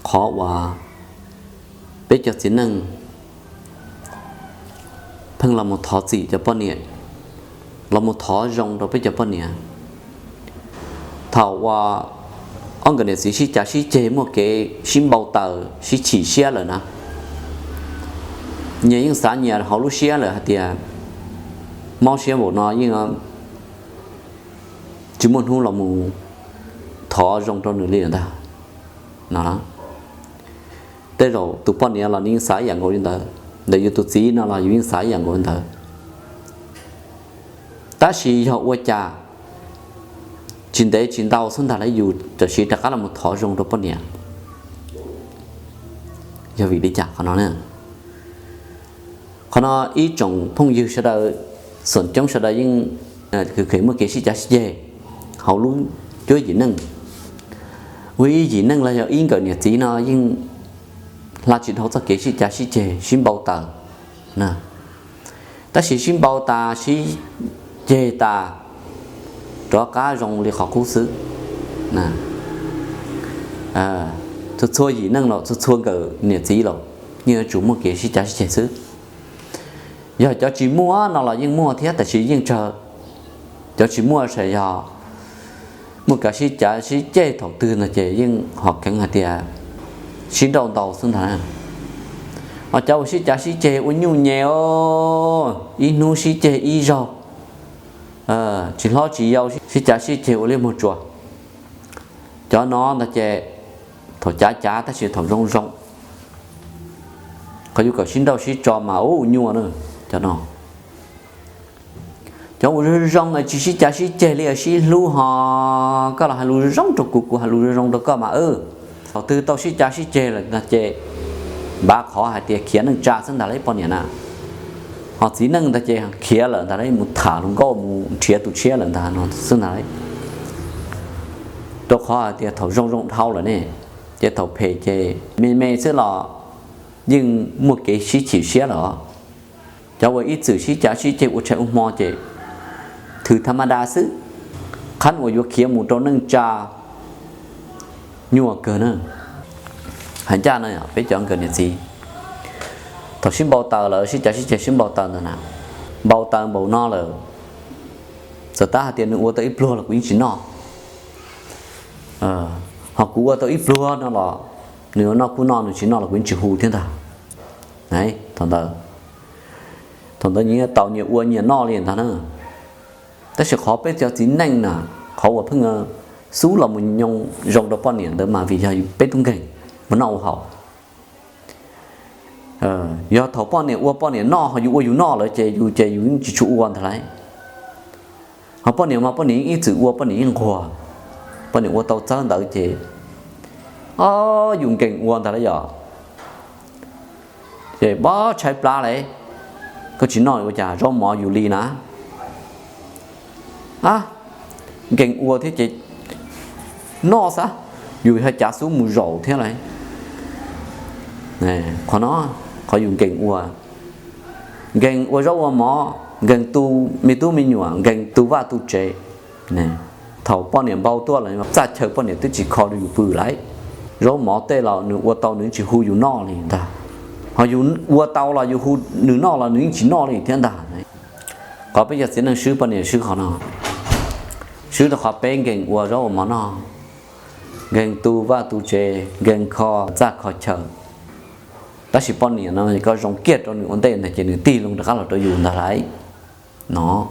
qhov uas peb cov txiv neej pheej los mus thov txim cov poj niam, los mus thov zoo rau peb cov poj niam. Thaum uas ob nkawm niam txiv sib cav sib ceg muaj kev sib npau taws sib chim siab lawm na, nyias yeej xav nyias hauv lub siab lawm hais tias mob siab npaum no yeej tsis muaj hnub los mus thov zoo rau nws li ntag no. Tej zaum tus poj niam los nws yeej xav ib yam nkaus li ntawd, ntawm yus tus txiv no los yus yeej xav ib yam nkaus li ntawd. Tab sis yog ua cas tsis ntev tsis ntau xwb ntag lawm yus tam sim rov qab los thov zoo rau poj niam, yog vim li cas qhov no? Qhov no ib tsoom phooj ywg sawv daws, xoom coob sawv daws yeej muaj kev sib cav sib ceg hauv lub cuab yim neej. Ua ib yim neej los yog ib nkawm niam txiv no yeej hla tsis dhau txoj kev sib cav sib ceg sib npau taws. Tab sis sib npau tas sib ceg tas rov qab zoo li qhov qub xwb. Txhua txhua yim neej los txhua txhua nkawm niam txiv los yeej yuav tsum muaj kev sib cav sib ceg xwb. Yog cov tsis muaj no los yeej muaj thiab tab sis yeej tsawg. Cov tsis muaj ces yog muaj kev sib cav sib ceg thaum twg no ces yeej ho kheev hais tias sib nrauj ntau xwb ntag. Ho cov uas sib cav sib ceg ua nyuj nyem os, ib hnub sib ceg ib zaug, tsis hlob tsis yau sib cav sib ceg ua liaj muag tsua. Cov no ntag ces thaum cav cav tab sis thaum zoo zoo, qhov yus kom sib nrauj sib tso mas ua nyuaj na. Cov no, cov uas zoo zoo tsis sib cav sib ceg li sib hlub ho, koj los hais lus zoo rau kuv, kuv hais lus zoo rau koj mas. Thaum twg tau sib cav sib ceg lawm ntag ces npav qhov hais tias khiav neej tsa xwb ntag lauj poj niam na. Ho txiv neej ntag ces khiav lawm ntag lauj, mus tham hluas nkauj mus nrhiav tus tshiab lawm ntag no xwb ntag lauj. Rau qhov hais tias thaum zoo zoo dhau lawm ne, ces thaum phem ces me me xwb los yeej muaj kev sib chim siab lawm. Cov uas ib txwm sib cav sib ceg ua tshais ua hmo ces thwm tha ma da xwb, qhov uas yuav khiav mus rau neej tsa nyuaj kawg na. Hais ncaj no peb cov nkawm niam txiv, thaum sib npau taws lawm sib cav sib ceg sib npau taws ntag na, npau taws npaum no lawm, txawm tab hais tias nws ua tau ib pluag los kuv yeej tsis noj, ho kuv ua tau ib pluag no los nws ua noj kuj noj, nws tsis noj los kuv yeej tsis hu thiab ntag. Thaum ntawd, thaum ntawd nyias tau nyias ua nyias noj li ntag na. Tab sis qhov peb cov txiv neej na, qhov uas pheej xub los mus nyoo zoo rau poj niam ntawd mas vim yog peb tub nkeeg mus noj ua haus. Yog thaum poj niam ua poj niam noj ho yus ua yus noj lawm ces yus ces yus yeej tsis tshua ua ntag lauj. Ho poj niam mas poj niam yeej ib txwm ua poj niam yeej nquag, poj niam ua tau txawb ntawd ces, o, yus nkees ua ntag lauj yog. Ces pab tshaib plab lauj, koj tsis noj ua cas zaub mov yus li na. A, nkees ua thiab ces noj xwb, yus ho cav xub mus zaum thiab lauj. Qhov no, qhov yus nkees ua, nkees ua zaub ua mov, nkees tu me tub me nyuam, nkees tu vaj tu tsev. Thaum poj niam npau tuaj lawm txaj chaw poj niam twb tsis kho rau yus pw lauj. Zaub mov tej los nws ua tau nws tsis hu yus noj li ntag. Ho yus ua tau los yus hu nws noj los nws yeej tsis noj li thiab ntag. Qhov peb cov txiv neej swb poj niam swb qhov no, swb rau qhov peb nkees ua zaub ua mov noj, nkees tu vaj tu tsev, nkees kho txaj kho chaw. Tab sis poj niam no koj zoo kiag rau nws ua ntej ntag ces nws tig loo rov qab los rau yus ntag lauj no.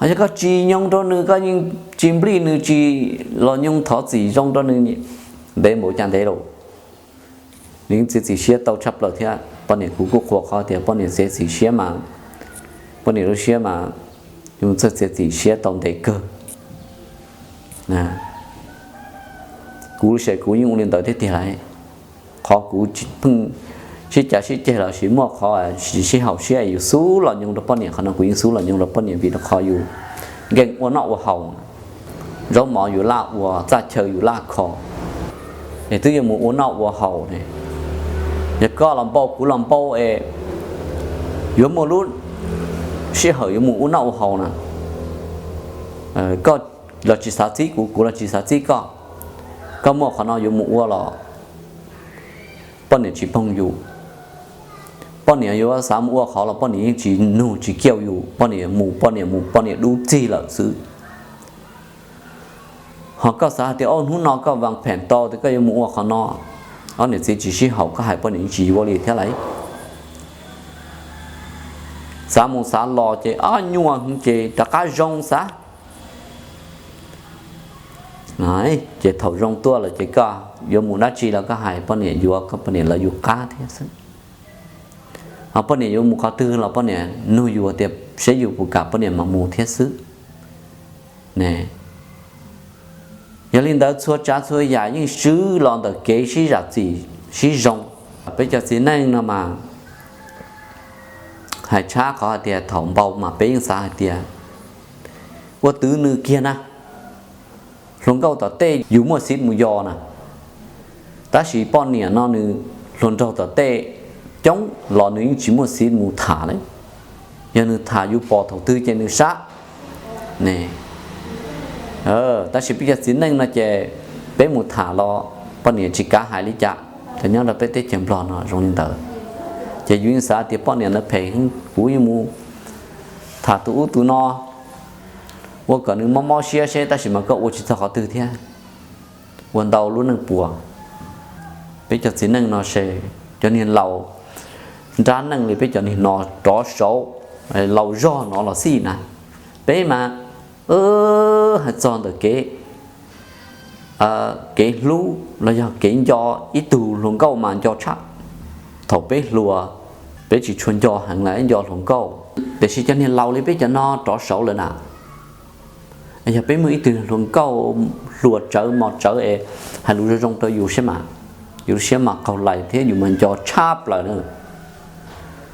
Ho yog koj tsis nyoo rau nws, koj yeej tsis nplij nws, tsis los nyoo thov txim zoo rau nws, ntev npaum cas ntev lawm, nws yeej txiav txim siab tau tshaj plaws thiab. Poj niam kuv kuj qhuas qhov tias poj niam txiav txim siab mas, poj niam lub siab mas, yus txawj txiav txim siab tau ntev kawg. Kuv lub siab kuv yeej ua li ntawd thiab tiag lauj. Qhov kuv pheej sib cav sib ceg los sis muaj qhov sib haum siab yus xub los nyoo rau poj niam, qhov no kuv yeej xub los nyoo rau poj niam vim rau qhov yus nkees ua noj ua haus, zaub mov yus laj ua, txaj chaw yus laj kho, es twb yuav mus ua noj ua haus ne. Yog koj los npau kuv los npau es yuav muaj lub sij hawm yuav mus ua noj ua haus na, koj los tsis xav txib kuv, kuv los tsis xav txib koj, koj muaj qhov no yuav mus ua los poj niam tsis poog yus. Poj niam yuav xav mus ua qhov los poj niam yeej tsis nug tsis kiaj yus, poj niam mus poj niam mus poj niam dub txig lawm xwb. Ho koj xav hais tias, o, hnub no koj vas phem tau tias koj yuav mus ua qhov no, ob niam txiv tsis sib haum, koj hais poj niam yeej tsis yuav li thiab lauj. Xav mus xav los ces ob nyuag ces rov qab zoo xav. Ces thaum zoo tuaj lawm ces koj yuav mus dab tsi los koj hais poj niam yuav, koj poj niam lawv yus qab thiab xwb. Ho poj niam yuav mus qhov twg los poj niam nug yus tias seb yus puas kam poj niam mam mus thiab xwb ne. Yog li ntawd txhua tsav txhua yam yeej swb los ntawm kev sib zam txim sib zoo. Peb cov txiv neej no mas hais tshab qhov hais tias thaum npau mas peb yeej xav hais tias ua twv nws kiag na, hluas nkauj tom tej yus muaj xiv mus yos na. Tab sis poj niam no nws hluas nraug tom tej coob los nws yeej tsis muaj xiv mus tham li. Yog nws tham yus pom thaum twg ces nws sab ne. Tab sis peb cov txiv neej no ces peb mus tham los poj niam tsis kav hais li cas, ces nyob rau peb teb chaws Nplog no zoo li ntawd. Ces yus yeej xav tias poj niam ntawd phem heev, kuv yeej mus tham tus ub tus no, ua kom nws mob mob siab seb, tab sis mas koj ua tsis txog qhov twg thiab. Ua ntau lub neej puas. Peb cov txiv neej no ces cov niag laus nrab neej li peb cov niag no rov saud, laus zog no los xij na, peb mas hais txog ntawm kev kev hlub los yog kev nco ib tug hluas nkauj mas nco tshaj. Thaum peb hluas, peb tsis tshua nco heev lawm, nco hluas nkauj, tiam sis cov niag laus li peb cov no rov saud lawm na, yog peb muaj ib tug hluas nkauj hluas tsawv mos tsawv es hais lus zoo zoo rau yus seb mas, yus lub siab mas qaug lais thiab yus mas nco tshaj plaws na.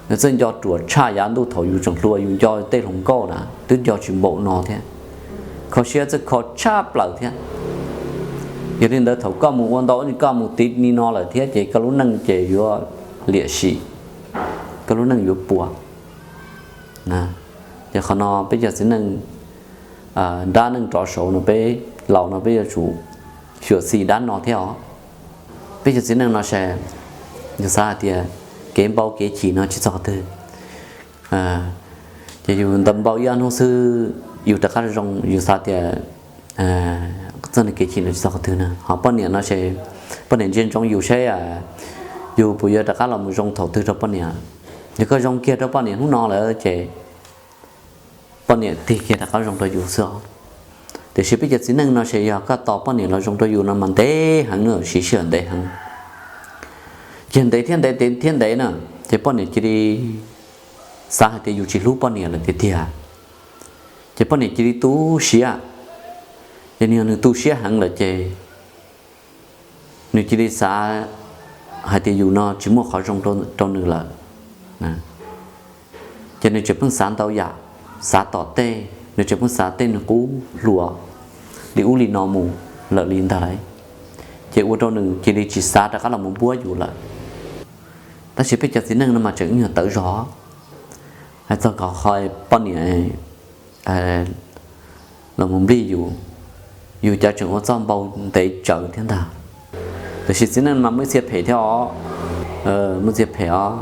Nws txawj nco ruam tshaj yav ntuj thaum yus tseem hluas yus nco tej hluas nkauj na twb nco tsis npaum no thiab. Kho siab txawj kho tshaj plaws thiab. Yog li ntawd thaum koj mus ua ntau, koj mus tiv ni no lawm thiab ces koj lub neej ces yuav liam sim, koj lub neej yuav puas. Ces qhov no peb cov txiv neej nrab neej rov saud no peb laus no peb yuav tsum xyuam xim dab no thiab os. Peb cov txiv neej no ces yus xav hais tias kev npau kev chim no tsis txog qhov twg. Ces yus ntaus npau ib ob hnub xwb yus rov qab zoo, yus xav tias txoj kev chim no tsis txog qhov twg na. Ho poj niam no ces poj niam ntsia ntsoov yus seb yus puas yuav rov qab los mus zoo thaum twg rau poj niam. Yog koj zoo kiag rau poj niam hnub no lawm ces poj niam tig kiag rov qab zoo rau yus xwb os. Tiam sis peb cov txiv neej no ces yog koj tos poj niam los zoo rau yus no mas ntev heev na, siv sij hawm ntev heev. Ces ntev thiab ntev thiab ntev na, ces poj niam cia li xav hais tias yus tsis hlub poj niam lawm tiag tiag. Ces poj niam cia li tu siab. Ces nws yog nws tu siab heev lawm ces nws cia li xav hais tias yus no tsis muaj qhov zoo rau nws lawm. Ces nws tseem pheej xav ntau yam, xav tom tej, nws tseem pheej xav tej nws qub hluas li ub li no mus lawm li ntag lauj. Ces ua rau nws cia li tsis xav rov qab los mus npuab yus lawm. Tab sis peb cov txiv neej no mas tseem ib nyuag tawv zog. Hais txog kom qhov poj niam los mus nplij yus, yus cov tseem ua txoj npau ntev tsawv thiab ntag. Tiam sis txiv neej mas muaj ib txhia phem thiab os, muaj ib txhia phem os,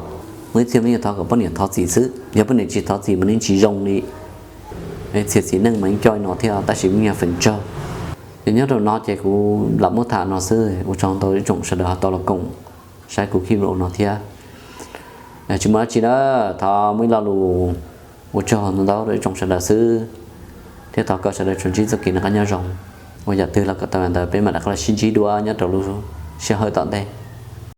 muaj ib txhia mas yeej thov kom poj niam thov txim xwb. Yog poj niam tsis thov txim mas yeej tsis zoo li. Txhia txiv neej mas yeej coj no thiab tab sis yeej yog feem tsawg. Ces nyob rau no ces kuv lam muab tham no xwb, ua tsaug ntau ib tsoom sawv daws ho tau los koom saib kuv clip no thiab. Tsis muaj dab tsi na, thov muaj ib lo lus ua tsaug ntau ntau rau ib tsoom sawv daws xwb, thiab thov kom sawv daws tsuas ntsib txoj kev noj qab nyob zoo, ua yam twg los kom tau yam ntawd, peb mam rov qab los sib ntsib dua nyob rau lub sij hawm tom ntej.